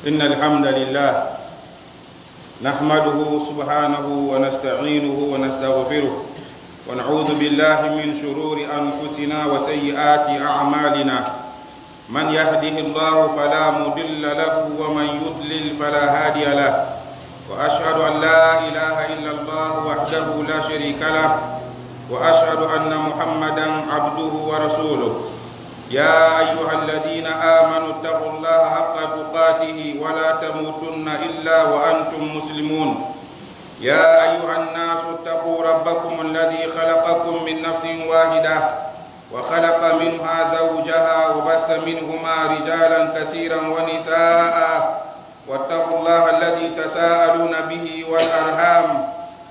إن الحمد لله نحمده سبحانه ونستعينه ونستغفره ونعوذ بالله من شرور أنفسنا وسيئات أعمالنا من يهده الله فلا مضل له ومن يضلل فلا هادي له وأشهد أن لا إله إلا الله وحده لا شريك له وأشهد أن محمدا عبده ورسوله يا أيها الذين آمنوا اتقوا الله حق تقاته ولا تموتن إلا وأنتم مسلمون يا أيها الناس اتقوا ربكم الذي خلقكم من نفس واحدة وخلق منها زوجها وبث منهما رجالا كثيرا ونساء واتقوا الله الذي تساءلون به والأرham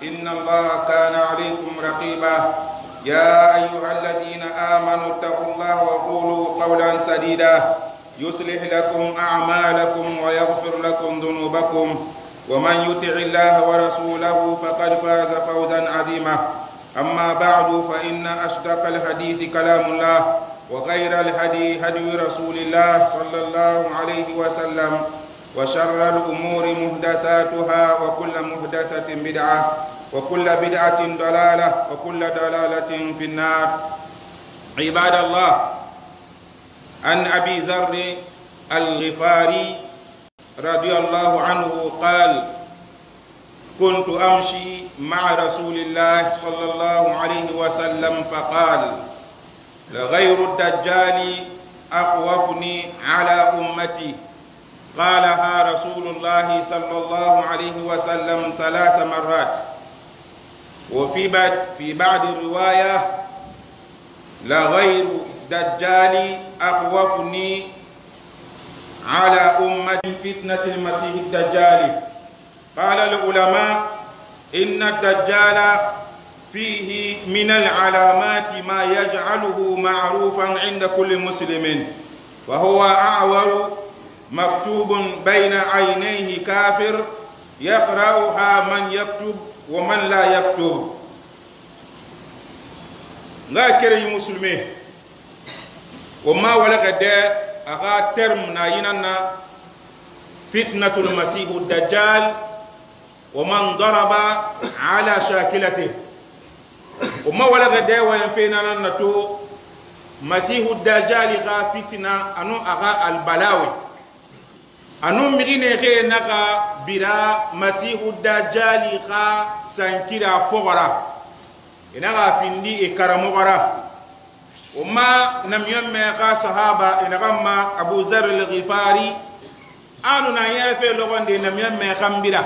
إن الله كان عليكم رقيبا يا أيها الذين آمنوا اتقوا الله وقولوا قولا سديدا يصلح لكم أعمالكم ويغفر لكم ذنوبكم ومن يطع الله ورسوله فقد فاز فوزا عظيما أما بعد فإن أصدق الحديث كلام الله وخير الهدي هدي رسول الله صلى الله عليه وسلم وشر الأمور محدثاتها وكل محدثة بدعة وكل بدعة ضلالة وكل ضلالة في النار. عباد الله، عن أبي ذر الغفاري رضي الله عنه قال: كنت أمشي مع رسول الله صلى الله عليه وسلم فقال: لغير الدجال أخوفني على أمتي. قالها رسول الله صلى الله عليه وسلم 3 مرات. وفي بعد الرواية: لغير دجال أخوفني على أمة فتنة المسيح الدجال. قال العلماء: إن الدجال فيه من العلامات ما يجعله معروفا عند كل مسلم، وهو أعور مكتوب بين عينيه كافر يقرأها من يكتب ومن لا يكتب. nga kere musulmi وما ولقد أغا ترم نايننا فتنة المسيح الدجال ومن ضرب على شاكلته. وما ولقد وينفينا نتو مسيح الدجال غا فتنة أنو أغا البلاوي أنو مغيني غي نغا برا مسيح الدجال غا سانكيرا فغرا إنغا فندي إكرمغرا. وما نم يم غا صحابة إنغا ما أبو ذر الغفاري أنو نيرفي لغون دي نم يم خمبرا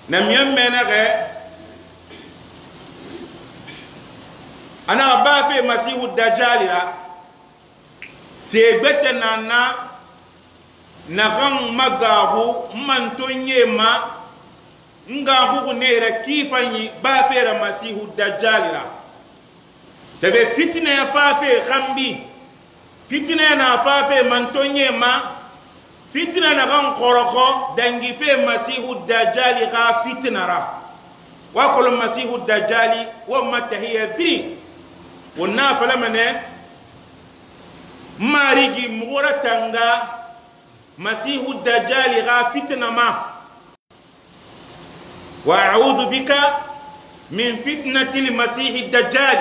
نم يم نغا أنا بافي مسيح الدجال را سيغتنا نا nagan magahu mantonye ma ngahu nera kifanyi ba fera masihu dajjalira tebe fitna fa fe khambi fitna na fa fe mantonye ma fitna nagan koroko dangi fe masihu dajjali ga fitna ra wa kolo masihu dajjali wa matahiya bi wonna falamane marigi mugora tanga مسيح الدجال غا فتنة ما وأعوذ بك من فتنة المسيح الدجال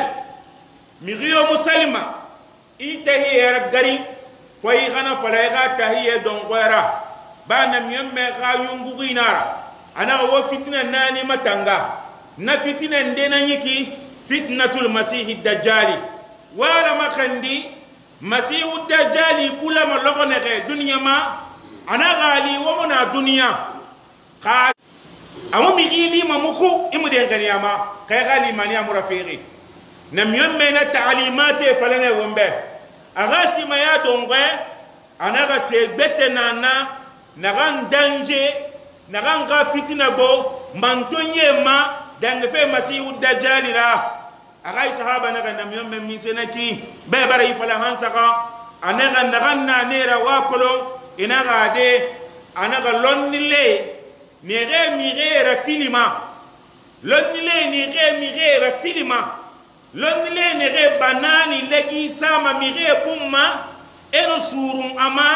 مغيو مسلمة إنتهي رجري فيغنا فلايغا تهي دونغورا بانا ميم غا يونغي نارا أنا هو فتنة ناني متانغا نا فتنة ندينا نيكي فتنة المسيح الدجال ولا ما خندي مسيح الدجال بولا ما لغنه دنيا ما أنا غالي ومنا دنيا قال أمو مغيلي ما مخو إمدين غنيا ما كي غالي مانيا مرافقي نم يوم تعليمات فلنا ومبه أغاسي ما يا دونغ أنا غاسي بتنا نا نغان دانجي نغان غافتنا بو مانتوني ما دانغ في مسيح الدجال را أغاي صحابة نغا نم يوم من سنكي ببري فلا هنسقا أنا غا نغنا نيرا واكلو إنا غادي أنا غا لوني نيغي ميغي رفيلما لوني نيغي ميغي رفيلما لوني نيغي بناني لجي ساما ميغي بوما إنو سورون أما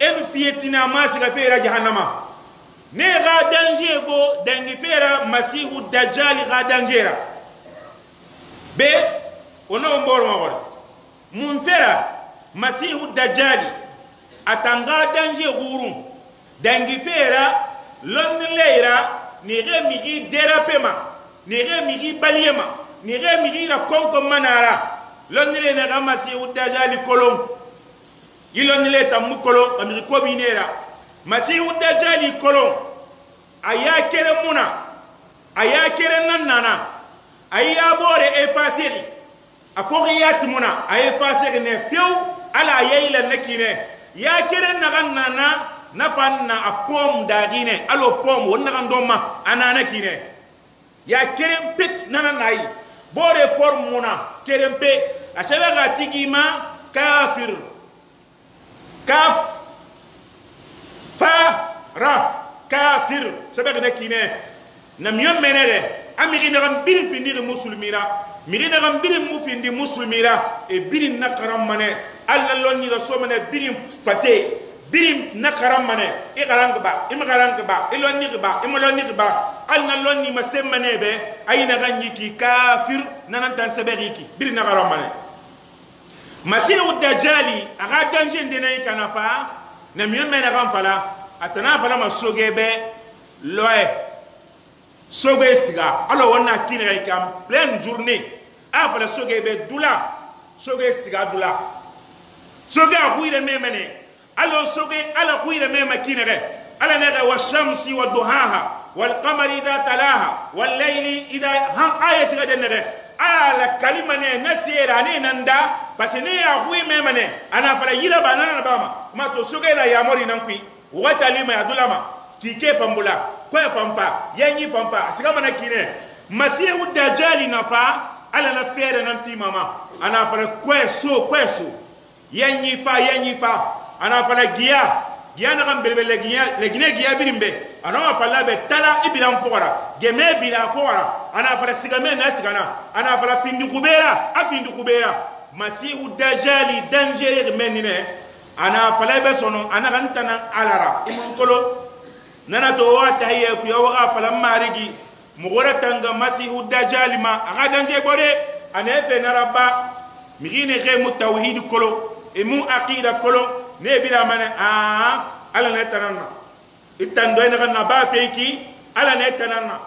En piétina ma siga fera jahannama ne ga danger go dangi fera masihu dajjal ga dangera be ono mbor ma gore mun fera masihu dajjali atanga danger gurun dangi fera lon leira ni ge migi derapema ni ge migi baliyema ni ge migi ra konko manara lon le na ga masihu dajjali kolon ilon le tammu kolon amiri ko binera masihu dajjali kolon aya kere muna aya kere nan nana aya bore efasiri afori muna ay efasiri ne fiu ala yayla nakine ya kere nagan nana nafanna a pom dagine alo pom wonna kan doma anana kine ya kere pet nana nayi bore form muna kere pe asebe ga tigima kafir kaf fa ra kafir sebe ga kine na miyo menere amiri na kan birin findi muslimira miri na kan birin mu findi muslimira e birin na karamane alla lonni rasomane birin fate birin na karamane e garanga ba e garanga ba e lonni ba e lonni ba alla lonni masemmane be ayina kan yiki kafir nanan tan sebe yiki birin na karamane masihu dajjali aga danger ndena kana fa na miyo mena kan fala atana fala masogebe loe soge siga alo wonna kinere kam pleine journée a fala soge be dula soge siga dula soge a kuire memene alo soge ala kuire mema kinere ala nega wa shamsi wa duhaha wal qamari idha talaha wal layli idha han aya siga denere ala kalima ne nasira ne nanda parce ne ya kuire memene ana fala yira banana bama ma to soge na ya mori nan kui wata lima ya dulama kike fambula kwa famfa yanyi famfa siga mana kine masihu dajjali nafa ala na fere nan fi mama ana fara kweso kweso yanyi fa ana fara giya giya na kan belbele giya le gine giya birimbe ana ma fala be tala ibiran fora geme bila fora ana fara siga me na siga na ana fara findi kubera afindi kubera masihu dajjali dangereux menine ana fala be sono ana kan tana alara imun kolo nana to wa tahiyya ku ya waga falan marigi mugora tanga masihu dajjal ma aga danje bore ane fe naraba migine ke mu tauhid kolo e mu aqida kolo ne bila mana a ala ne tanana itando ene kana ba feki ala ne tanana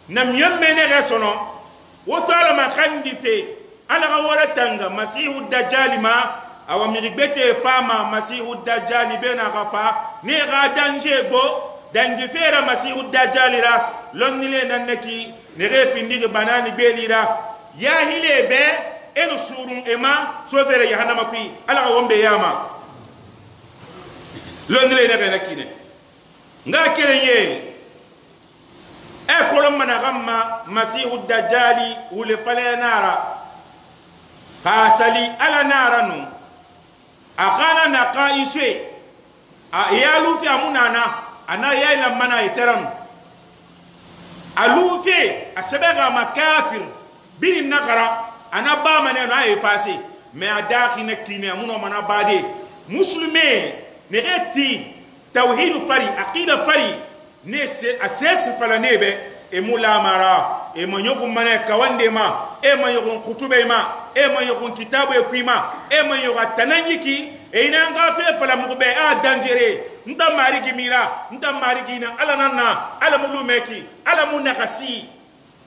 nam yomme ne resono woto ala makandi fe ala ga wora tanga masihu dajjal ma awa mirigbete fama masihu dajjal be na gafa ne ga danje go dangi fera masihu dajjalira lonnile nannaki ne refindi banani belira ya hile be enu surun ema so fere jahannama kui ala wombe yama lonnile ne nakine nga kerenye e kolon mana gamma masihu dajjali wule fale nara khasali ala nara nu akana naqaiswe a yalu fi amunana ana yayla mana iteran alufe asebega makafir birin nakara ana ba mane na e passé mais adakhi na kine amuno mana bade muslime ne reti tauhid fari aqida fari ne se asese fala nebe e mula mara e manyoku mane kawande ma e manyoku kutube ma e manyoku kitabu e kuima e manyoku tananyiki e inanga fe fala mugbe a dangereux nta marigi mira nta marigi na ala nanna ala mulumeki ala munakasi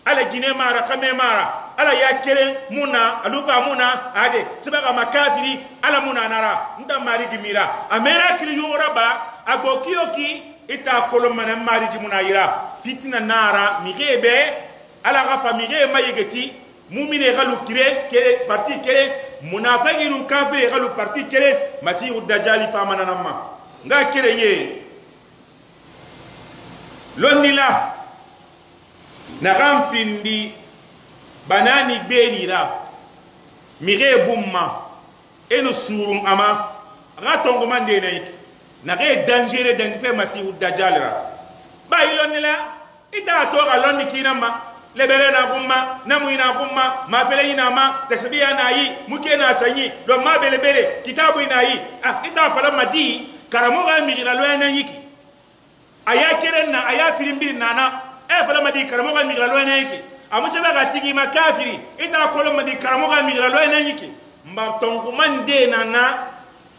ala gine mara kame mara ala ya kere muna alufa muna ade sibaga makafiri ala muna nara nta marigi mira amera kiri yora ba agokioki ita kolomana marigi muna yira fitina nara migebe ala gafa mige mayegeti mumine galu kire kere parti kere munafiki nun kafiri galu parti kere masihu dajjali famana namma nga kere ye lonnila na kan findi banani belira mire bumma eno surun ama ga tongo mande na iki na ge dangereux dang fe masihu dajjal ra ba ilonnila ita to ga lonni kinama lebere na gumma na muina gumma ma fele ina ma tasbiya na yi muke na sanyi don ma bele bele kitabu ina yi ah ita fala madi Karamoga migira loyana yiki aya kerenna aya firimbiri nana e fala madi karamoga migira loyana yiki amusebe ga tigi ma kafiri ita kolo madi karamoga migira loyana yiki mba tonguman de nana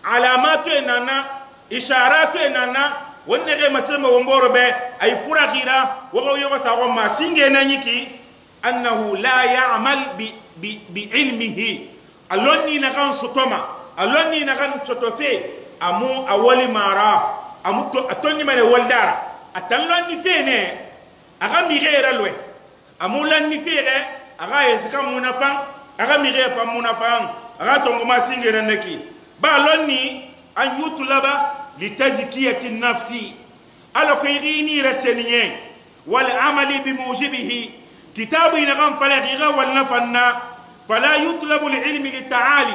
alamatu nana isharatu nana wonne ge masema womboro be ay furakira wogo yogo sa go masinge na yiki annahu la ya'mal bi ilmihi alonni na kan sotoma alonni na kan sotofe amu awali mara amu to atonni mane waldara atallonni fene aga mi gera lwe amu lanni fere aga yezka munafan aga mi gera fam munafan aga tongo masinge na neki ba lonni an yutulaba litazkiyati nafsi ala ko yini raseniye wal amali bi mujibihi kitabu ina kan falaghi wal nafanna fala yutlabu al ilmi litali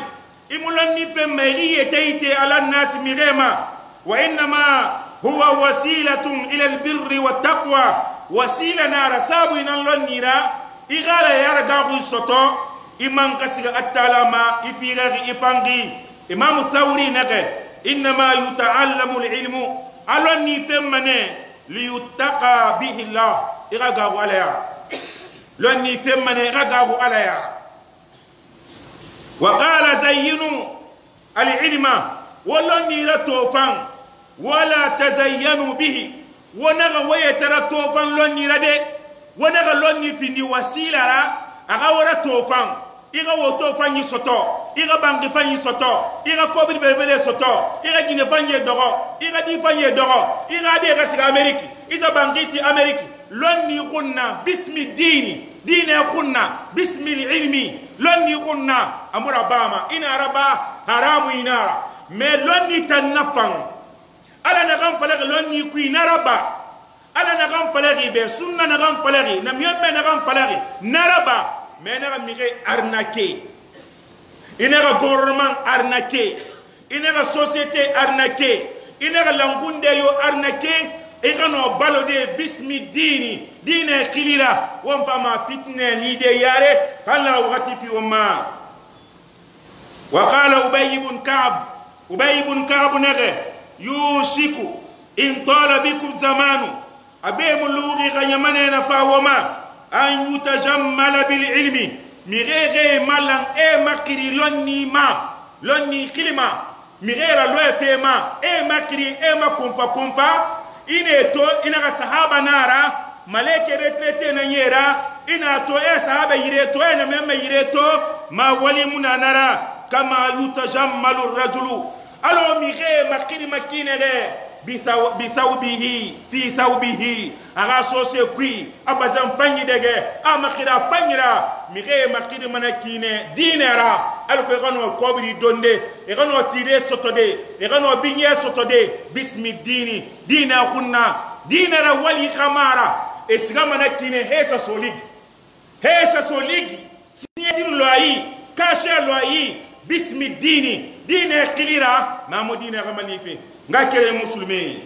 imulani femeri yetayte ala nas mirema wa inma huwa wasilatun ila al birri wat taqwa wasila nara sabu ina lonnira igala yara gagu soto iman kasiga attalama ifiragi ifangi imam thawri nake inma yutaallamu al ilmu alonni femmane liyuttaqa bihi allah igagu alaya lonni femmane igagu alaya وقال زينوا العلم ولني لتوفان ولا تزينوا به ونغا ويترى توفان لني ردي ونغا لني في وسيلة أغا توفان إغا وتوفان يسوتو إغا بانغ فان يسوتو إغا كوبر بلبل يسوتو إغا جيني فان يدوغو إغا دي فان يدوغو إغا دي غاسي أمريكي إذا بانغيتي أمريكي لني غنى باسم الدين دين غنى باسم العلم لني غنى أمر باما إن ربا حرام إنارا ما لني تنفن ألا نغم فلغ لني كي نربا ألا نغم فلغي بسنة نغم فلغي نميم نغم فلغي نربا ما نغم ميغي أرناكي إنغا غورمان أرناكي إنغا سوسيتي أرناكي إنغا لانغونديو أرناكي إغنو بالودي باسم الدين دين قليلا وانفما فتنة نيدي ياري قال وغتي في وما وقال أبي بن كعب أبي بن كعب نغي يوشك إن طال بكم زمان أبي ملوغي غنيمانين فاوما أن يتجمل بالعلم مغيغي مالان إي مكري لوني ما لوني كلمة مغيرا لوي فيما إي مكري إي ما كونفا كونفا ine to ina ga sahaba nara maleke retraité na nyera ina to e sahaba yire to e na memme yire to ma wali muna nara kama yutajammalu rajulu alo mi ge makiri makine de bisawbihi fi sawbihi aga so se kui abazan fanyi dege amakira fanyira mi ge makiri manakine dinera alo ko gano kobri donde e gano tire sotode e gano binye sotode bismi dini dina khunna dinera wali khamara e siga manakine hesa solig signature loyi cachet loyi bismi dini dina kilira mamudina gamalife nga kere muslimi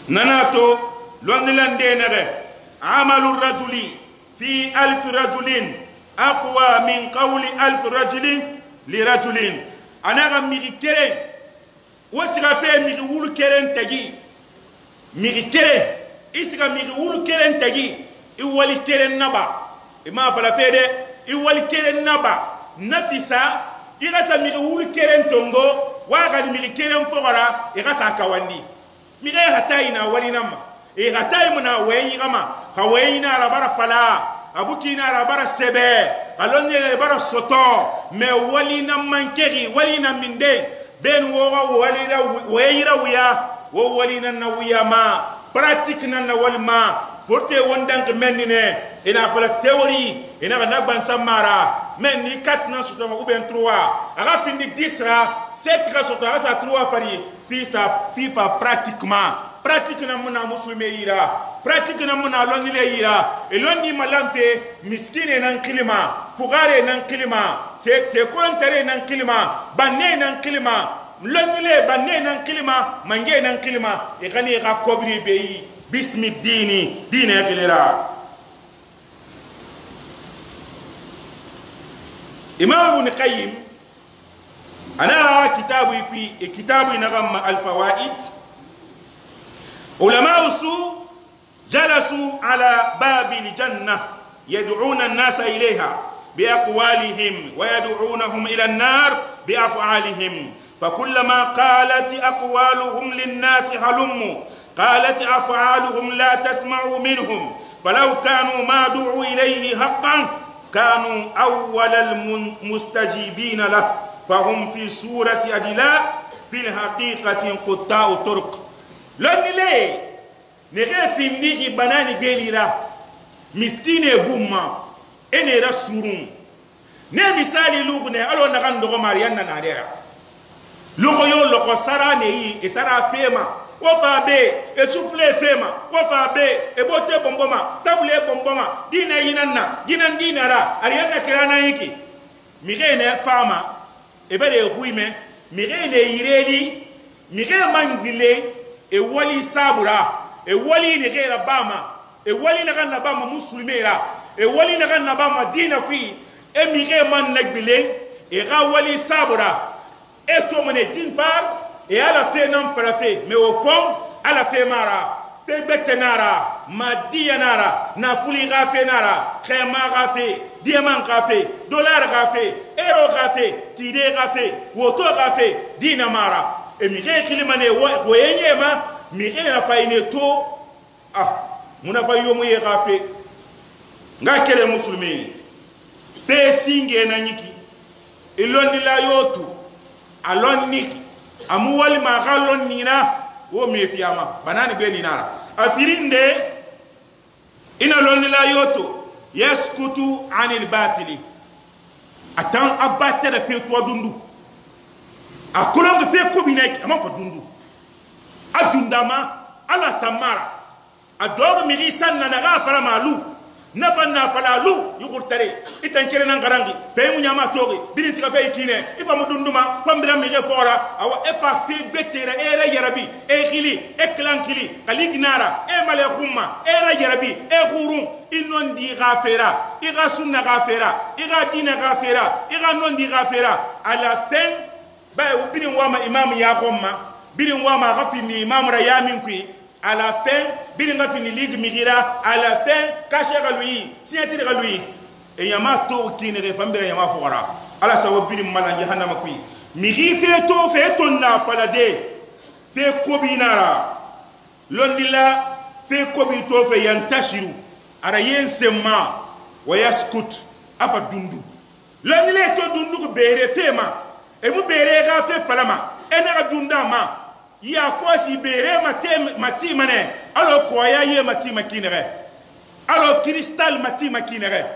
nanato lonilande nere amalu rajuli fi alf rajulin aqwa min qawli alf rajulin li rajulin anaga miri kere wosiga fe miri wulu keren tagi miri kere isiga miri wulu keren tagi iwali keren naba ima fala fede iwali keren naba nafisa igasa miri wulu keren tongo waga ni miri keren fogora igasa kawandi miri hatai na wali nama e hatai muna wenyi kama kawenyi na arabara fala abuki na arabara sebe alonye na arabara soto me wali na mankeri wali na minde ben woga wali na wenyi ra wiya wo wali na na wiya ma pratique na na wali ma forte wondank mennine ina fala théorie ina na bansa mara mais ni 4 na soto ou bien 3 aga fini 10 ra 7 ra soto sa 3 fari fi sa fifa pratiquement pratique na muna musulme ira pratique na muna lonile ira e lonni malamfe miskine nan kilima fugare nan kilima se se kontare nan kilima banne nan kilima lonile banne nan kilima mange nan kilima e kani ga kobri beyi bismi dini dine kilira Imam Ibn Qayyim Ana kitabu ipi kitabu inagam al-fawaid. Ulama usu jalasu ala babi al-janna yad'una an-nasa ilayha bi aqwalihim wa yad'unahum ila an-nar bi af'alihim. فكلما قالت أقوالهم للناس هلموا قالت أفعالهم لا تسمعوا منهم فلو كانوا ما دعوا إليه حقا كانوا أول المستجيبين له فهم في سورة أدلاء في الحقيقة قطاع طرق. لن لي نغي في النيجي بناني بيليرا مسكين بوما إني رسولون ne misali لغني ألو نغان دغو ماريانا ناديرا لغو يو لغو سارا نيي e sara fema wo fa be e souffle fema wo fa be e bote bomboma table bomboma dina yinanna dinan dinara ariyanna kirana yiki mige ne fama e bere huime mige ne yireli mige mangile e wali sabura e wali ne gera bama e wali na ganna bama muslimera e wali na ganna bama dina kui e mige man nagbile e ga wali sabura e to mone d'une part et à la fin non fait mais au fond à la fin mara fe betenara madiyanara na fuli gafe nara khema gafe diamant gafe dollar gafe euro gafe tide gafe woto gafe dina mara e mi ge kilimane wo yenye ma mi ge na fayne to ah muna fayo mu ye gafe nga kele muslimi fe singe na nyiki ilonni la yotu alonni amu wali ma galon nina wo me fiama banani be ninara afirinde ina lonni la yoto yaskutu anil batili atan abatara fe to dundu akolon fe ko binek ama fa dundu adundama ala tamara adog mi risan na ga fara malu nafa na falalu yugurtare itan kere nan garangi pe mu nyama togi birin tiga fe kine ifa mu dunduma fambira mi fora awa efa fi betere era yarabi e khili e klankili kalignara e male khumma era yarabi e khurun inon di gafera i ga sunna gafera i ga dina gafera i ga non di gafera à la fin ba birin wama imam ya khomma birin wama gafini imam ra yamin kui à la fin, biringa fini ligue migira, à la fin, caché lui, signature lui. Et yama to ki ne refambira yama fora. Ala sawo birin malan jahannama kui. Migi fe to fe to na falade. Fe kobinara. Londila fe kobi to fe yantashiru. Ara yen semma wa yaskut afa dundu. Londila to dundu bere fe ma. E mu bere ga fe falama. Ena dunda ma. Ya kosi bere mati mane alo koya ye mati makinere alo cristal mati makinere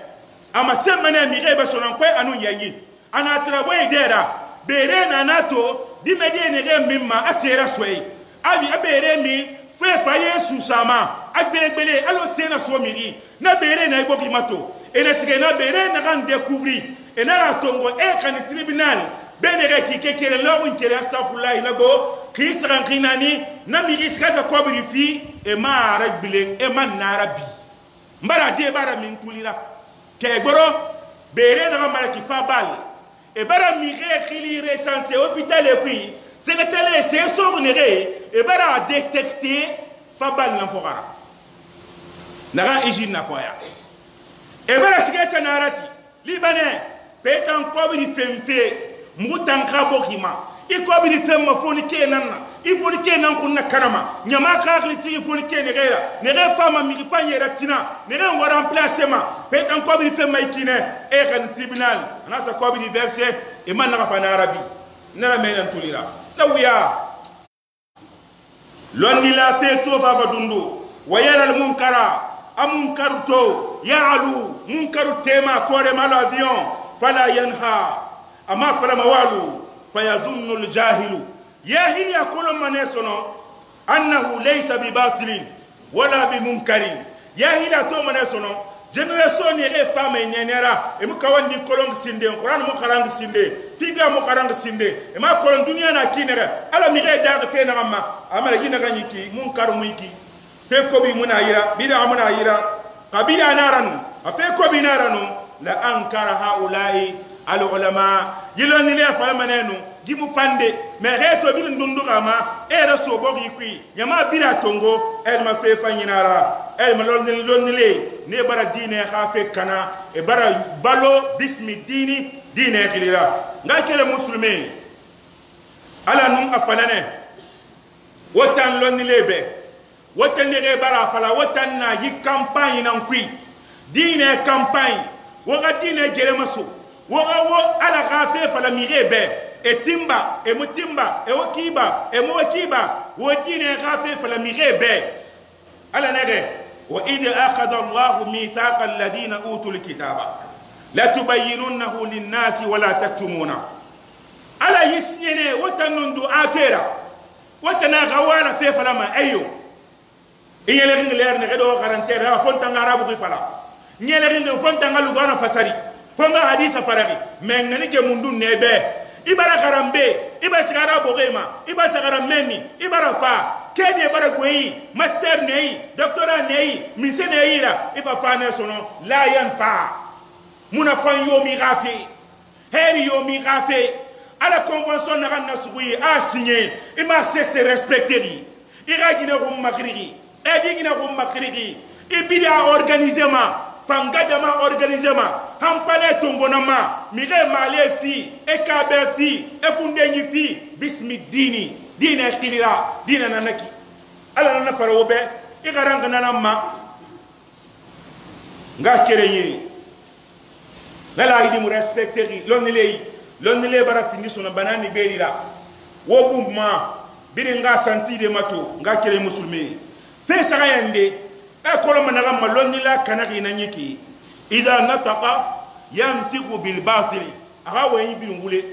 ama semane mire ba sonon koy anu yanyi ana traboy dera bere na nato di medie ne re mimma asera soyi abi abere mi fe faye susama agbelegbele alo sena so miri na bere na iboki mato ene sige na bere na kan découvrir ena ra tongo e kan tribunal benere ki kekere lobun kere astaghfirullah inago kisran kinani na mi iskaza kobri fi e ma aragbile e man narabi mbara de bara min tulira ke gboro bere na mara ki fa bal e bara mi re khili recenser hôpital e kui secrétaire se so nere e bara détecter fa bal na fogara naga ijin na koya e bara sigesa narati libanais petan kobri femfe mutan ka bokima iko bi fem ma foni kenan na ifoni kenan kunna karama nyama ka akli ti ifoni kene gaira ne ga fama mi fa yera tina ne ga wara remplacer ma petan ko bi fem ma ikine e kan tribunal anasa ko bi verser e man na fa na arabi nana menan tulira lawiya lonni la fe to fa fa dundu wayara al munkara amunkaru to ya'alu munkaru tema kore malo avion fala yanha ama fala mawalu fayadhunnu aljahilu yahili yakulu manesono annahu laysa bibatilin wala bimunkarin yahili ato manesono generation ni re fama nyenera e mukawandi kolong sinde Qur'an mu karang sinde figa mu karang sinde e ma kolong dunya na kinere ala mi re da fe na ma amara gina ganyiki munkar muiki fe ko bi muna yira bida muna yira qabila naranu afe ko bi naranu la ankara haulai Al ulama yiloni le fa manenu gimu fande me reto birin dunduga ma era so bogi kui nyama bira tongo el ma fe fanyinara el ma lonni lonni le ne bara dine khafe kana e bara balo bismi dini dine khilira nga kele muslimi ala num afalane wotan lonni le be wotan ne bara fala wotan na yi campagne nan kui dine campagne woga dine geremaso woga wo ala khafe fala mirebe e timba e mutimba e wakiba e muwakiba wodine ghafe fala mirebe ala nege wa id akhadha Allahu mithaqa alladhina utul kitaba la tubayyinunnahu lin-nasi wa la taktumuna ala yisnene watanundu atera watana gawala fe fala ma ayo iyele ngler ne do garantera fonta ngarabu fala nyele ngi fonta ngalugana fasari fonga hadisa faragi me ngani ke mundu nebe ibara karambe iba sigara bogema iba sagara meni ibara fa kede bara gweyi master nei doctorat nei mise nei la ifa fa ne sono la yanfa muna fan yomi gafi heri yomi gafi ala convention na na suguyi a signé ima cesse respecter li ira gine ko makrigi e di gine ko makrigi ibida organiser ma fanga ma organiser ma hampale tongona ma mire male fi e kabe fi e fundenyi fi bismi dini dina kilira dina nanaki ala na farawo be e garanga nana ma nga kerenye la idi mu respecter lonni le bara fini sona banani be lira wo bumma biri nga santi de mato nga kere musulmi fe saga yande e kolo managa malonni la kanaki na nyiki idha nataqa yantiqu bil batil aga wayi birin wule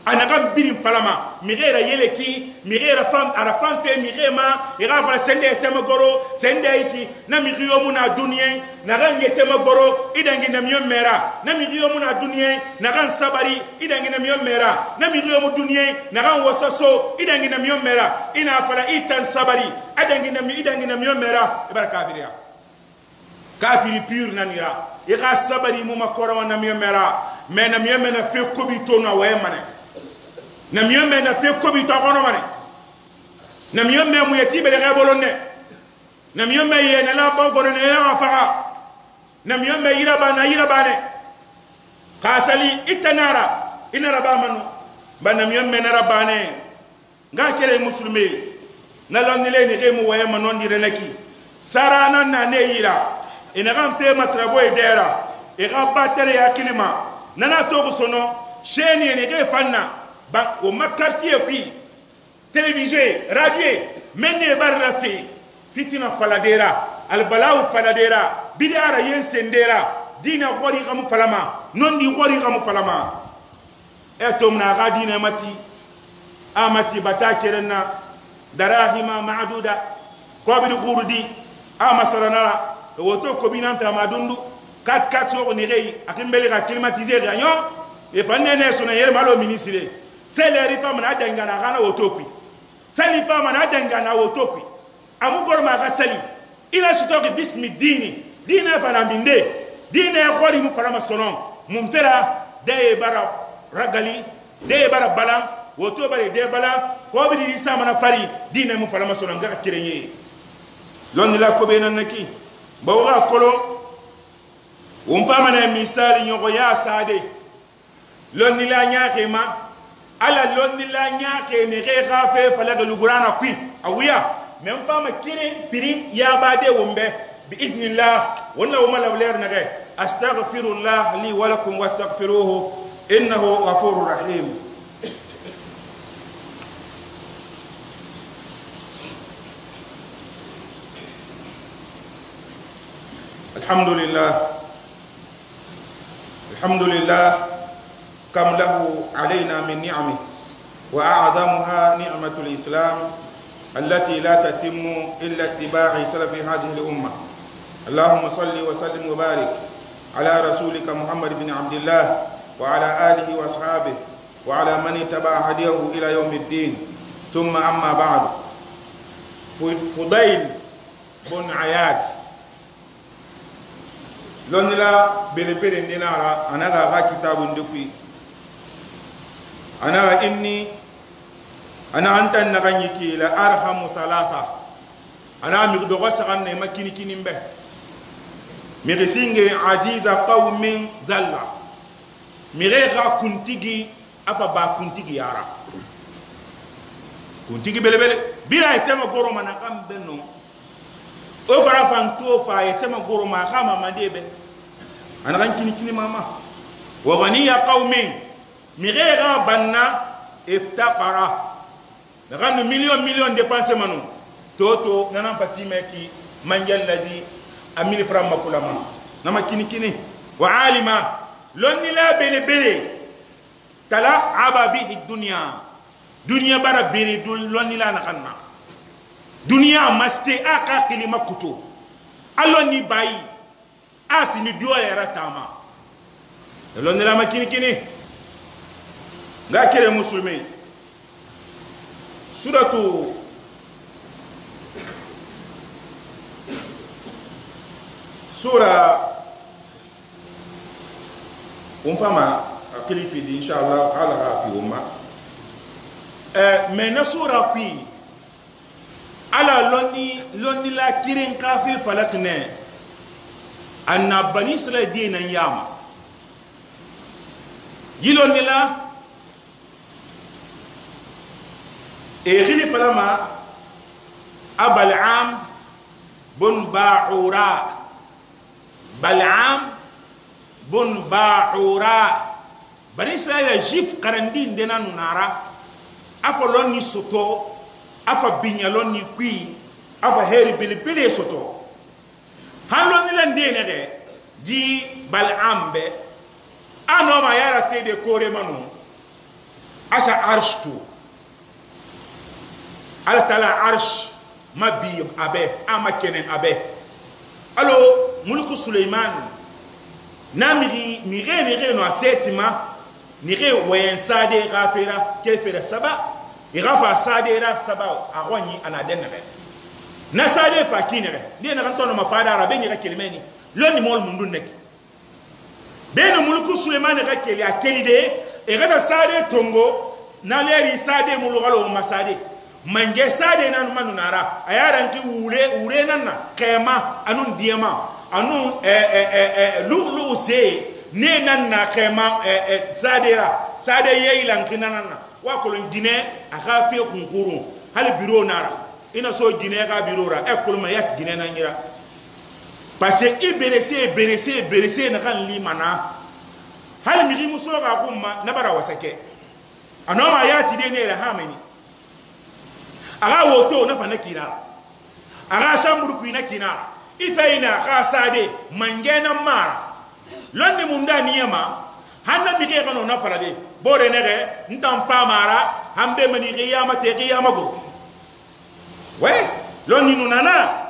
anaga birin falama migera yeleki migera fam ara fam fe migema ira fa sende temagoro sende iki na migiyo muna dunye na gange temagoro idangi na miyo mera na migiyo muna dunye na gan sabari idangi na miyo mera na migiyo mu dunye na gan wasaso idangi na miyo mera ina fala itan sabari adangi na mi idangi na miyo mera ibara kafiria kafiri pur nanira ira sabari mu makora na miyo mera me na miyo mena fe kobito na waye mane na miyo me na fe kobi to kono mane na miyo me mu yeti bele ga bolonne na miyo me ye na la bon kono ne la faga na miyo me yira ba na yira ba ne kasali itanara inara ba manu ba na miyo me na ba ne nga kere musulmi na lonni le ni mu waye manon dire naki sarana na ne yira ina ga fe ma travo e dera e ga batere ya kilima nana to ko sono chaîne ne ke fanna ba o ma quartier kui télévisé radio menne barra fi fitina faladera al balao faladera bidara yensendera dina khori kam falama non di khori kam falama e tomna ga dina mati amati batakerenna darahima ma'duda ko bi qurdi amasarana woto ko binan fa madundu 4 4 so ni rei akimbele ka climatiser yanyo e fanene sona yere malo ministre seleri fama na dangana kana wotokwi sali fama na dangana wotokwi amugor ma ka sali ina sitoki bismi dini dina fana minde dina khori mu farama sonon mum fera de bara ragali de bara balan woto bare de balan ko bi di sama na fari dina mu farama sonon ga kirenye lonni la ko be nan naki bawa kolo won fama na misali nyogo ya sade lonni la nyaake ma ala lonni la nyaake ne ke gafe falaga lugurana kui awiya men fama kirin firin ya bade wombe bi iznillah wala wama lawler nage astaghfirullah li wa lakum wastaghfiruhu innahu ghafurur rahim. Alhamdulillah alhamdulillah كم له علينا من نعمه وأعظمها نعمة الإسلام التي لا تتم إلا اتباع سلف هذه الأمة. اللهم صل وسلم وبارك على رسولك محمد بن عبد الله وعلى آله وأصحابه وعلى من اتبع هديه إلى يوم الدين. ثم أما بعد، فضيل بن عياد Lonnila belebele ndinara anaga ga kitabu ndukui anaga inni ana anta naganyiki la arhamu thalatha ana mi dogo sagan ne makini kini mbe mi singe aziza qaumin dalla mi ga kuntigi afa ba kuntigi yara kuntigi belebele bila itema goro mana kambe no o fara fanto fa itema goro ma kama mandebe ana kan kini kini mama wa ghaniya qaumin mi ga banna iftaqara naga million million dépenser manu toto nana fatime ki manjal ladi amil fra makulama nama kini kini wa alima lonni la bele bele tala aba bihi dunya dunya bara bere dul lonni la nakanna dunya maste aka kilima kuto aloni bayi afini duwa yara tama lonni la makini kini nga kere musulmi suratu sura umfama akili fi di inshallah ala ha fi umma mais na sura kui ala lonni lonni la kirin kafi falakne anna bani israil dinan yama yilonni la e falama abal'am bun ba'ura bal'am bun ba'ura bani israil jif karandin dena nunara afa lonni soto afa binya lonni kui afa heri bilibili soto han lonni lan dene de di bal'am be anoma yara te de kore manu asa arshtu ala tala arsh ma bi abe ama kenen abe alo mulku Suleiman na mi mi re no asetima ni re wayen sade gafira kefira saba igafa sade ra saba agoni ana denere na sade fa kinere ni na kanto no mafada arabe ni ka kelimeni loni mol mundu nek den mulku Suleiman ka keli akeli de e ga sade tongo na leri sade mulugalo masade mange sade nan manu nara ayara nki wure wure nan na kema anun diama anun lu se ne nan na kema sade ra sade yeila nki nan na wa kolon Guinée aka fe kunkuru hali bureau nara ina so Guinée ka bureau ra e kolma yat Guinée nan ngira parce que i berese berese berese na kan limana hali mi muso ga kuma na bara wasake anoma yati de ne ra hamani aga woto na fana kina aga samburu kuina kina ife ina ka sade mangena mara lonni munda niyama hanna mi ke kono na falade bore nege ntam fa mara hambe mani qiyama te qiyama go we lonni nunana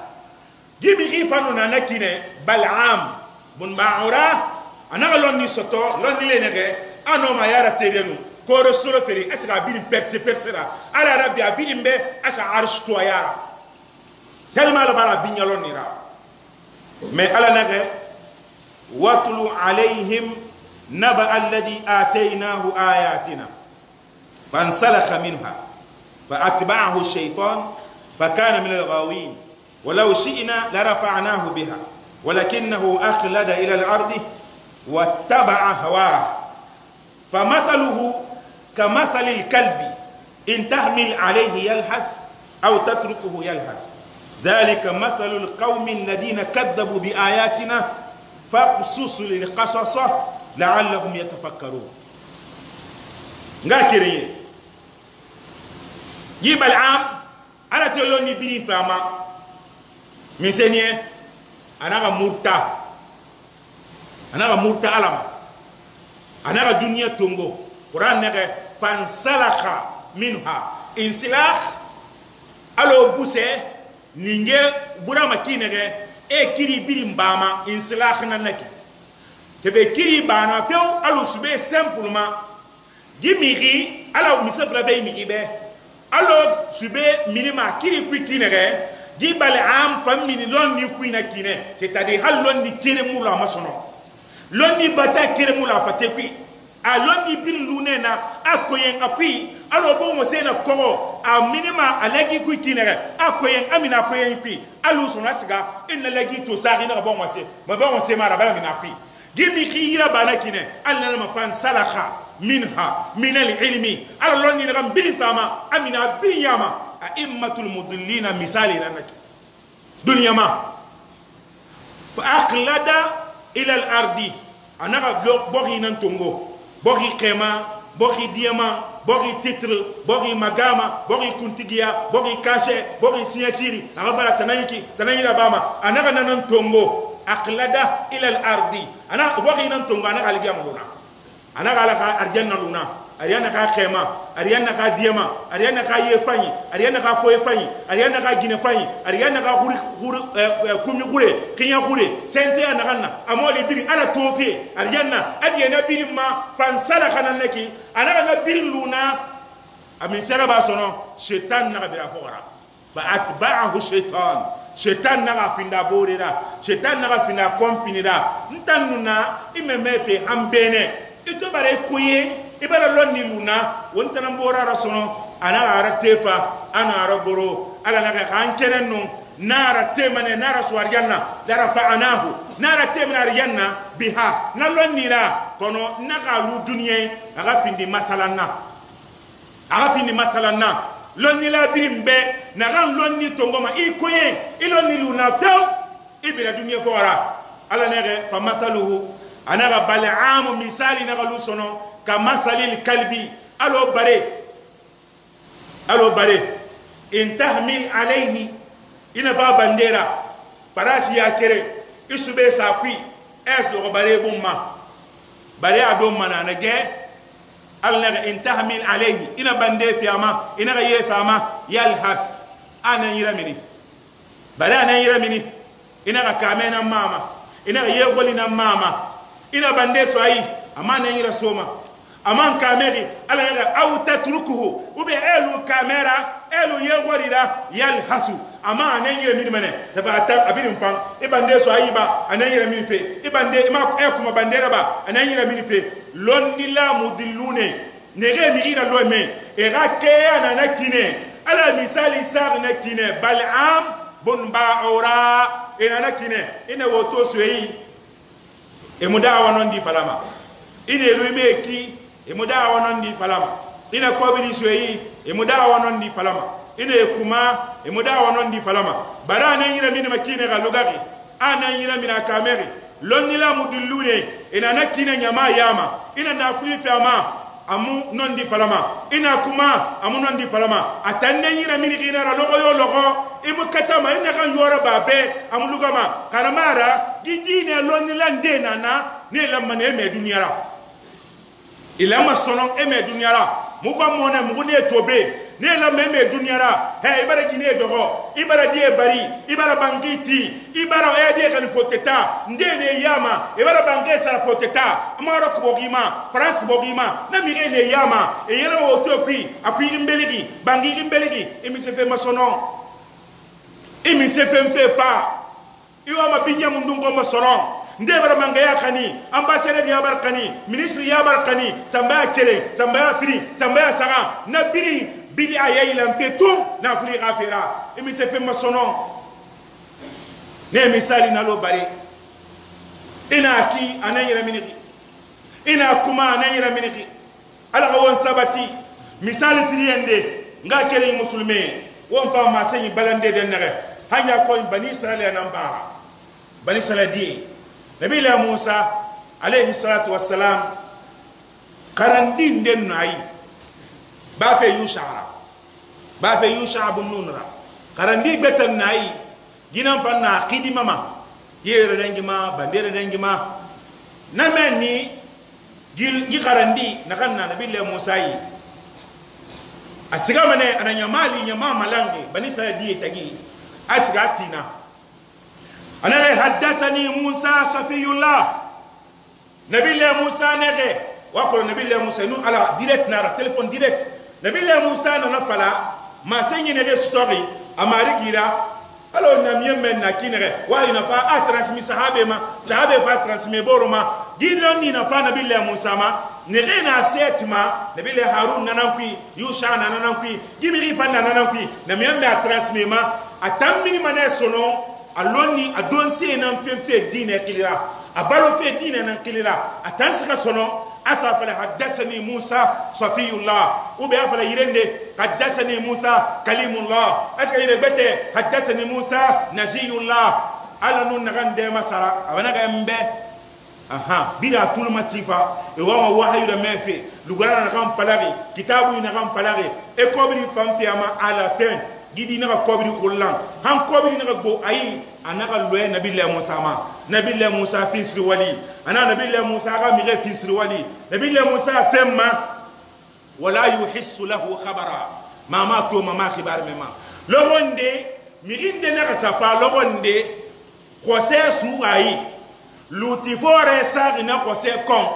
gimi ki fa nunana kine bal'am bun ba'ura anaga lonni soto lonni le nege anoma yara tedenu koro solo feri asika bin perse persera ala rabbi abin be asa arsh to yara tellement la bara binyalon nira mais ala nage watlu alayhim naba alladhi atainahu ayatina fansalakha minha فأتبعه الشيطان فكان من الغاوين ولو شئنا لرفعناه بها ولكنه أخلد إلى الأرض واتبع هواه فمثله كمثل الكلب إن تحمل عليه يلهث أو تتركه يلهث ذلك مثل القوم الذين كذبوا بآياتنا فاقصص القصص لعلهم يتفكرون. ngakiri yibal am ala telo ni biri fama misenie anaga murta alama anaga dunya tongo Quran nege fansalakha minha insilah alo buse ninge burama kinege e kiri biri mbama insilah nanaki tebe kiri bana few alo sube simplement gimiri ala misefra ve mi ibe alo sube minima kiri kui kinege Gi Bal'am famini lonni kuina kine, c'est-à-dire hal lonni kere mula masono lonni bata kere mula fate kui a lonni bir lune na a koyen a kui alo bo mo sena kogo a minima a lagi kui kine a koyen amina koyen kui alu sona siga inna lagi to sari na bon wase ma bon wase mara bala mina kui gimi khira bana kine alla ma fan salakha minha min al-ilmi ala lonni na bir fama amina bir yama a'immatul mudillina misali lanaki dunya ma fa aqlada ila al-ardi anaga bogi nan tongo bogi khema bogi diamant bogi titre bogi magama bogi kuntigiya bogi cachet bogi signature aga bala tanayiki tanayira bama anaga nan tongo aqlada ila al-ardi ana bogi nan tongo anaga aligam luna anaga ala ka arjanna luna ariana ka khema ariana ka diama ariana ka yefanyi ariana ka foye fanyi ariana ka gine fanyi ariana ka khuri khuri kumi khure kinya khure sente ana na amoli biri ala tofi ariana adiena biri ma fansala kana neki ana na biri luna amin sera ba sono shaitan na bira fora fa atba'ahu shaitan shaitan na finda borira shaitan na finda kompinira ntanuna imeme fe hambene ito bare koye ibara lonni luna wontana mbora rasono ana ara tefa ana ara goro ala naga kan kerenno nara temane nara suwarjanna la rafa'anahu nara temane arjanna biha na lonni la kono naga lu dunye aga findi masalanna aga findi masalanna lonni la birimbe naga lonni tongoma ikoye ilonni luna pew ibira dunye fora ala nege fa masaluhu anaga bal'amu misali naga lu sono كمثل الكلب الو بري الو بري ان تحمل عليه ان فا بانديرا parasi ya kere isube sa kui es lo bare bumma bare ado mana na ge al in tahmil alayhi ina bande fiama ina ga ye fama yalhaf ana yiramini bare ana yiramini ina ga kamena mama ina ga ye golina mama ina bande so ayi amana yira soma aman kameri ala naga aw tatrukuhu ube elu kamera elu yegorira yalhasu ama anan yire min mene tafa abin fan ibande so ayiba anan yire min fe ibande ma e kuma bandera ba anan yire min fe lonni la mudillune nege mi ira lo me e ga ke ana kine ala misali sar na kine bal'am bun ba'ura ina na kine ina woto soyi e mudawa non di falama ina rume ki e mudawa non di falama ina kobili soyi e mudawa non di falama ina kuma e mudawa non di falama bara nan yira min makine ga lugari ana yira min kameri lonni la mudullune ina nakine nyama yama ina nafuli fama amu non di falama ina kuma amu non di falama atanne yira min gina ra logo yo logo e mukatama ina kan yora babe amu lugama karamara gidine lonni la ndena na ne la mane me dunyara ilama sonon e me dunyara mu fa mona mu ne tobe ne la meme dunyara he ibara gine dogo ibara die bari ibara bangiti ibara e die kan foteta ndene yama ibara bange sara foteta amaro ko bogima France bogima na mi ne yama e yela wo to kui akui mbeligi bangi mbeligi e mi se fe masono e mi se fe mfe fa iwa ma binya mundungo masono ndebara mangaya kani ambassadeur ya barkani ministre ya barkani samba kele samba firi samba saga na biri bidi ayayi la mfe tu na fuli gafira e mi se fe masono ne misali na lo bari ina ki anayira miniki ina kuma anayira miniki ala ka won sabati misali firiende nga kele musulme won fa ma senyi balande den nere hanya ko bani israel na mbara bani israel di nabi la musa alayhi salatu wassalam karandin den nayi ba fe yusha ba fe yusha bun nunra karandi betan nayi ginan fanna khidima ma yere dengima bandere dengima na menni gi karandi na kanna nabi la musa yi asiga mane ana nyamali nyama malange bani sa di tagi asiga tina ana haddathani musa safiyullah nabi la musa nege wa ko nabi la musa nu ala direct nara téléphone direct nabi la musa na fala ma senyi nege story amari gira Alors na miye men na kinere wa ina fa a transmis sahabe ma sahabe fa transmis boro ma gilon ni na fa nabi la Musa ma ne na setma nabi la Harun nanan kui Yusha nanan kui gimiri fa nanan kui na miye me a transmis ma a tambini mane sono aloni a donse nan fenfe dine kilira a balo fe dine nan kilira a tansika sono asa fala haddathani Musa Safiyullah ou bien fala yirende haddathani Musa Kalimullah est-ce que yire bete haddathani Musa Najiyullah ala nun nagan de masara abana ga mbe aha bida tulma tifa e wa ma wahyu da mefe lugara na kan falari kitabu na kan falari e kobri fam fi ama ala fin gidi na kobri khullan han kobri na go ayi anaka loye nabi la Musa ma nabi la Musa fisri wali ana nabi la Musa ga mi fisri wali nabi la Musa femma wala yuhissu lahu khabara mama to mama khibar mema logonde mirinde na ka safa logonde khose su ayi luti fore sa na khose kon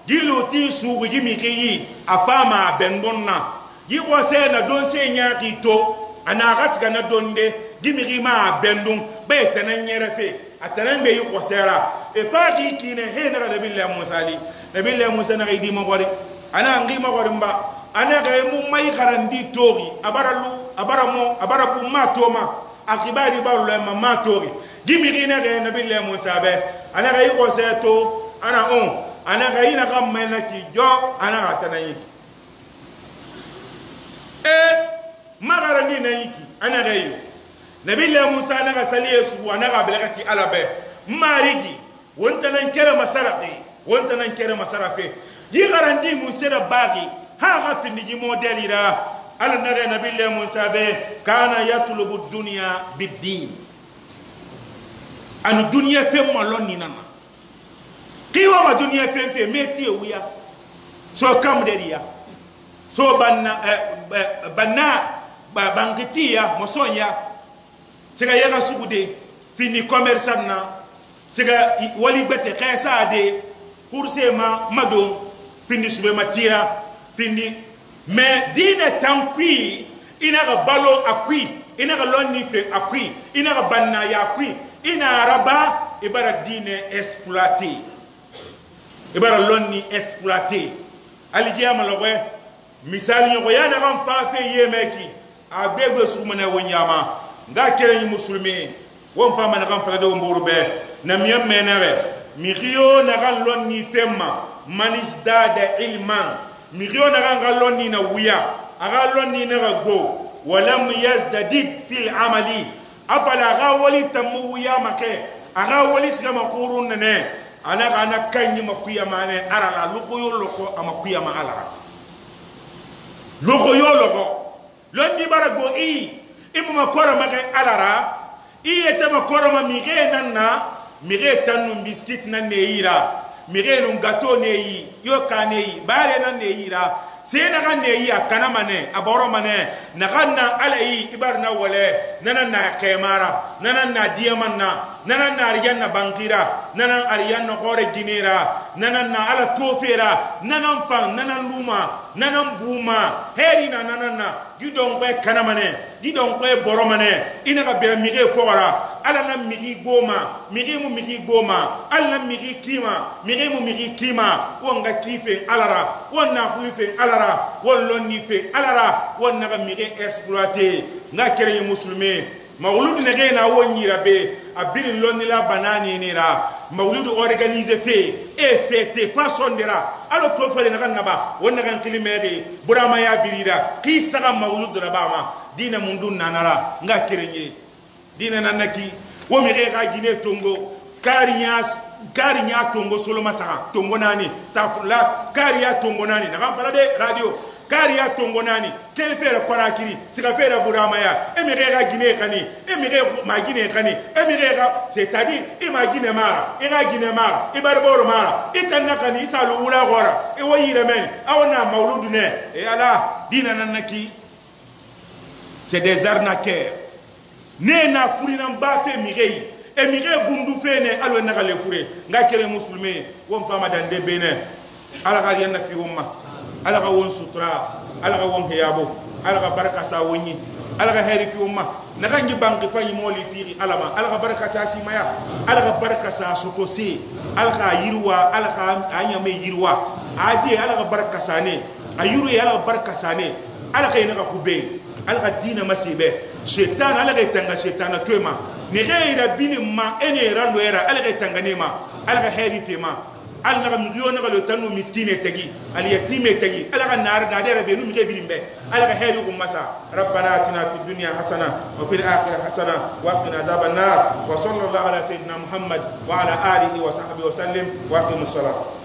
gi luti su gi mi ki afama bengonna gi khose na don se nya ki to ana ga siga na donde gi mi ma bendun be tanan nyere atanan be yukosera e fa ki kine he na nabi la Musa li nabi la Musa na idi mo gori ana ngi mo gori mba ana ga mu mai garandi tori abara lu abara mo abara bu ma to ma akibari ba lu ma ma tori gimi ki na ga nabi la Musa be ana ga yukose to ana on ana ga ina ga mena ki jo ana ga tanan yiki e magarandi na yiki ana ga yi nabi la Musa na ga saliye su ana ga bilakati alabe marigi wonta nan kere masarafi wonta nan kere masarafi ji garandi musa da bagi ha ga finni modeli ra ala na nabi la Musa be kana yatlubu dunya bid-din anu dunya fe maloni nana kiwa ma dunya fe fe meti wuya so kam de so banna banna bangitiya mosonya sega yaga sugude fini commerçant na sega wali bete khesa de course ma mado fini sube matira fini mais dine tankui ina ga balo akui ina ga lonni fe akui ina ga banna ya akui ina araba ibara dine exploiter ibara lonni exploiter alijia malogwe misali nyoko yana ga mfa fe yemeki abegbe sugumana wonyama nga kere ni musulmi won fama na kan fala do mburbe na miyam menere mi riyo na kan lonni femma manis dada ilman mi riyo na kan lonni na wuya aga lonni na ga go walam yazdadid fil amali afala ga wali tamu wuya make aga wali siga makurun ne ana ga na kanyi makuya mane arala luko yo loko amakuya ma alara loko yo loko londi barago i imu makora maka alara iye te makora ma mire nanna mire tanu biscuit nan ne ira mire nun gâteau ne yi yo ka ne yi bare nan ne ira se na kan ne yi akana mane aboro mane na kan na ala yi ibar na wale nana na kemara nana na diamant na nana na ariyanna bankira nana ariyanna khore ginera nana na ala tofera nana fan nana luma nana buma heri na nana na gidon ko kanamane gidon ko boromane ina ka be mire fora ala na miri goma miri mu miri goma ala na miri kima miri mu miri kima wonga kife alara wonna kuife alara won fe alara wonna ka miri exploiter nga kere musulmi mawlud nege na won be abiri lonni la banani ni ra mawlud organiser fait et fêter façon de ra alo to fale na kan ba wonna kan kilimere burama ya birira ki saga mawlud ra ba ma dina mundun nanara nga kerenye dina nanaki wo mi ga gine tongo karinya karinya tongo soloma saga tongo nani stafula kariya tongo nani na kan fala de radio kariya tongo nani kel fere korakiri sika fere burama ya e mi ga gine kani e mi ga ma gine kani e mi ga c'est-à-dire e ma gine mara e ga gine mara e bar boro mara e tan kani isalu wula gora e wo yire men awna mawludu ne e ala dina nanaki c'est des arnaqueurs ne na furina ba fe mirei e mirei bundu fe ne alo na le fure nga kere musulmi won fama dande bene ala ga yanna fi womma ala ga won sutura ala ga won hiyabo ala ga baraka sa wonni Ala ga heri fi umma naxan gi banki fanyi moli fiixi Ala ma Ala xa baraka sa simaya Ala xa baraka sa sotose Ala xa yiriwa Ala xa a ɲame yiriwa a de Ala xa baraka sa ne a yuru ye Ala xa baraka sa ne Ala xa ina xa kube Ala xa diina masibe shetan Ala xa tanga shetana toema ne xe bini ma ene rando era Ala xa tanga ne ma Ala xa heri fe ma Ala naxa mixiyo naxa lo tanu miskine tagi al yatime tagi Ala xa naar nadere be nu mixe birin be Ala xa heri xun masa rabbana atina fid dunya hasana wa fil akhirati hasana wa qina adhaban nar wa sallallahu ala sayyidina Muhammad wa ala alihi wa sahbihi wa sallim wa aqimus salat.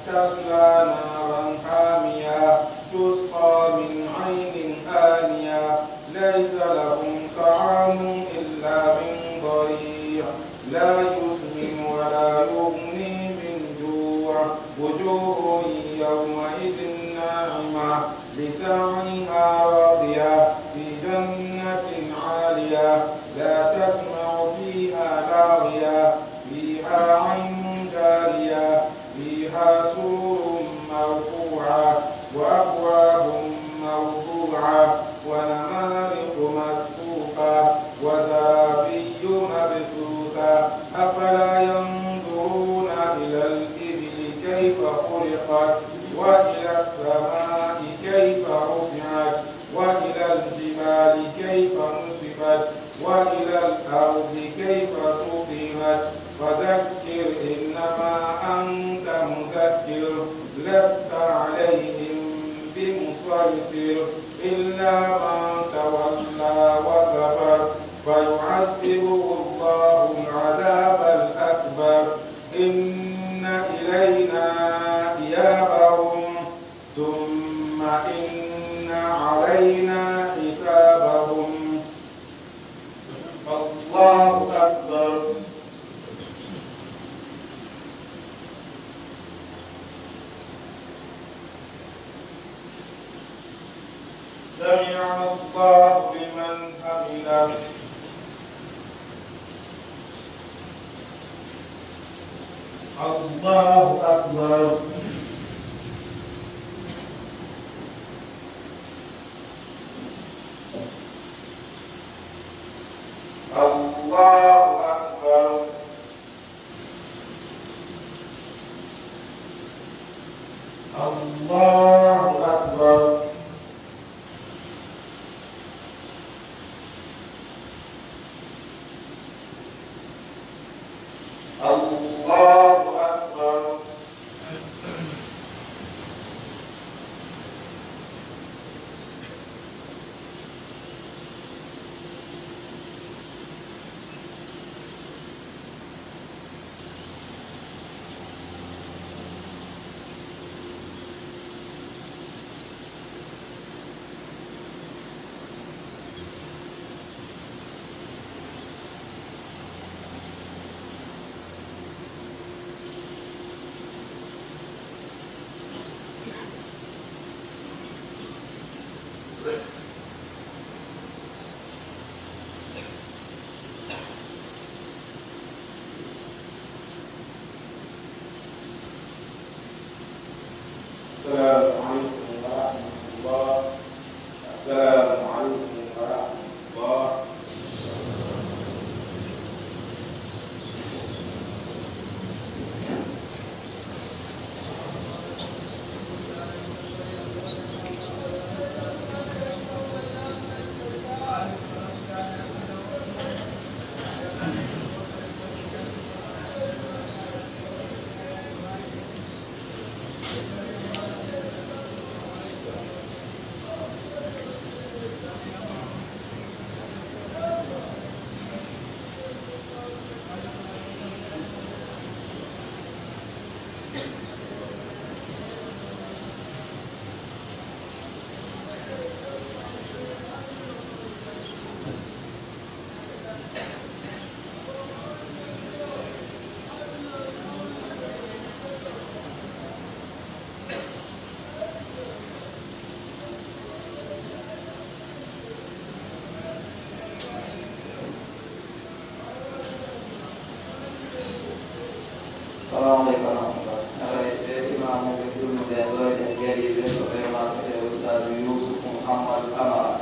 تصلى نارا حامية تسقى من عين لسعيها راضية في جنة عالية لا تسمع فيها لاغية فيها عين جارية فيها سرر مرفوعة وأكواب موضوعة ونمارق مصفوفة وزرابي مبثوثة أفلا ينظرون إلى الإبل كيف خلقت وإلى السماء كيف رفعت وإلى الجبال كيف نصبت وإلى الأرض كيف سطحت فذكر إنما أنت مذكر لست عليهم بمسيطر إلا من تولى وكفر فيعذبه الله العذاب الأكبر إن إلينا إيابهم ثم إن علينا حسابهم. الله أكبر. سمع الله لمن حمده. الله أكبر. الله أكبر. الله أكبر. الله أكبر. السلام عليكم ورحمة الله. السلام عليكم ورحمة الله. السلام عليكم ورحمة الله. إمام بدون الأستاذ يوسف محمد قمر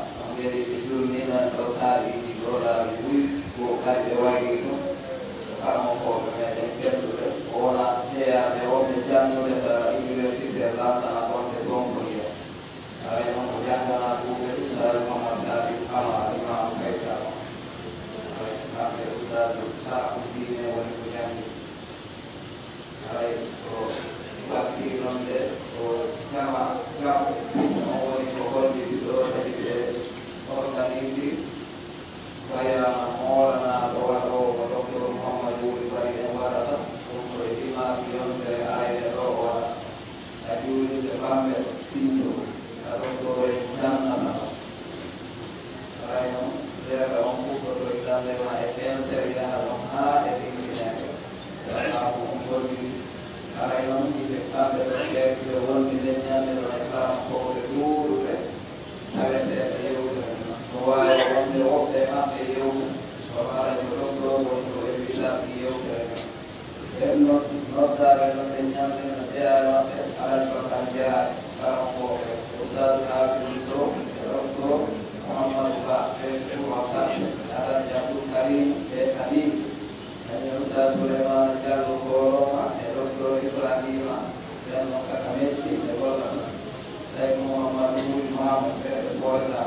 Imam ɓe ɓorta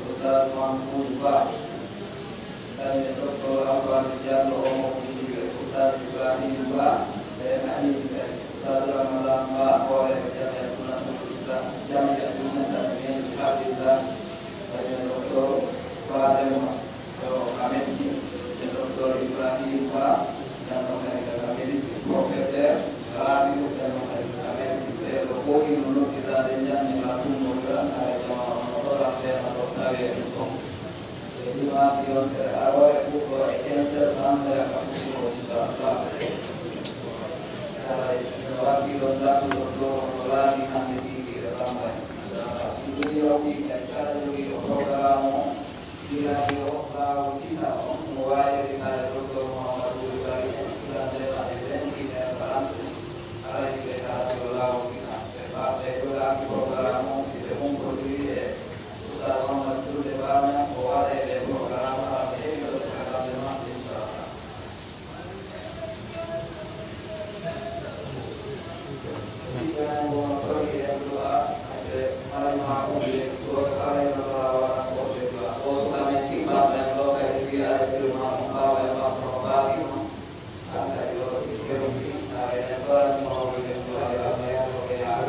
Oustaz Mahmoud Ba, kañum e docteur Alfani Diallo, o mo ɓiɗiɓe Oustaz Ibrahim Ba e Amin kadi Oustaz Ramadan Ba, hooreɓe jamiatu nasrul islam, jamiatu tasmin hablillah, kañum e docteur Fadema to Amessi e docteur Ibrahim Ba janno kadi kaka médecine, professeur Rabiou janno kadi kaka médecine. Ɓeɗo fof ino nodditade ñammiga tummodira ara jama ono ɗora seena ɗo tawe ɗum ɗon e dimanche yontere arore fuɗɗo e 15 heures 30 ka fuɗɗo inchallah. Alay no wakkilon dasuɗo ɗo ono laati hande ɗiɗiɗe bambay inchallah. Si ɗum yawti kadi kala jogiiɗo programme o gilaki o lawol kisa on mo wawi rimade docteur Mouhamadou Bari en ilandema e 21h30. Alay ɓe kala lawol kisa ɓe ɓe jogaki programme o ɓe humpodiri e Oustaz Mamadou Touré Bana o waɗa e ɓe programme ara ɓe heewi ɗo kakalde maɓɓe inchallah. Siɓɓe gono tori en du'a ɓe malima ɓe ɗo alaynoɗora waɗa koɓe du'a o sukamen timmata en ɗo kadi wi ala sirma on bawa e makko no baatino an kadi o siki yewti ara en toranimoɓe ɓen du'a yo Allah yaɗo ɓe yaa.